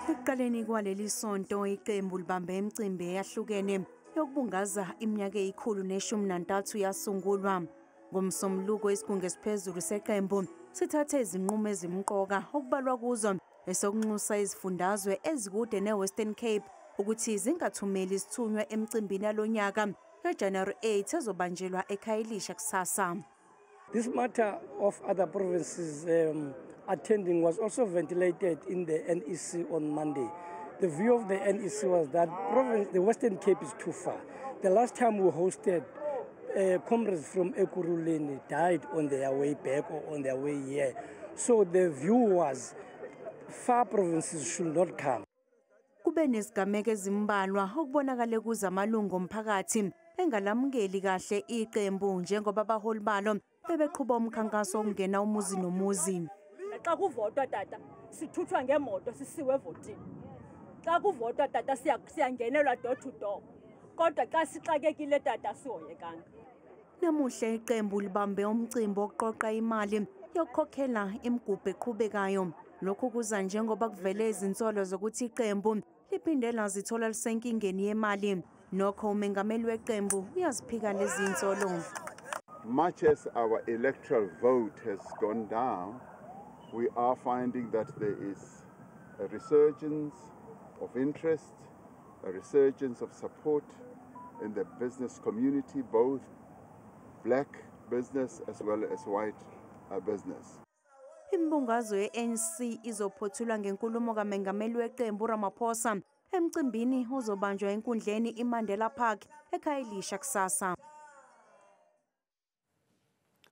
Ekuqaleni kwaleli sonto iqembu libambe imicimbi eyahlukene yokubungaza iminyaka eyi-113 yasungulwa. Ngomsombuluko isigungu esiphezulu seqembu sithathe izinqumo ezimqoka okubalwa kuzo esokunxusa izifundazwe ezikude neWestern Cape ukuthi zingathumeli isithunywa emcimbini yalonyaka kaJanuary 8 ezobanjelwa eKhayelitsha kusasa. This matter of other provinces attending was also ventilated in the NEC on Monday. The view of the NEC was that the Western Cape is too far. The last time we hosted, comrades from Ekurhuleni died on their way back or on their way here. So the view was far provinces should not come. Kube nezigameko ezimbalwa okubonakale kuza amalungu omphakathi engalamukeli kahle iqembu njengoba abaholi balo bebeqhuba umkhankaso wokungena umuzi nomuzi. Xa kuvotwa tata sithuthwa ngemoto sisiwe evotini. Xa kuvotwa tata siyangenelwa door to door. Kodwa xa sixakekile tata sihoyekanga. Namuhla iqembu libambe umcimbi wokuqoqa imali yokukhokhela imigubho eqhubekayo. Lokhu kuza njengoba kuvele izinsolo zokuthi iqembu liphinde lazithola lisenkingeni yemali. Nokho umengameli weqembu uyaziphika lezi zinsolo. Much as our electoral vote has gone down, we are finding that there is a resurgence of interest, a resurgence of support in the business community, both black business as well as white business. Imbungazo ye-ANC izophothulwa ngenkulumo kaMengameli weqembu Ramaphosa emcimbini ozobanjwa enkundleni iMandela Park eKhayelitsha kusasa.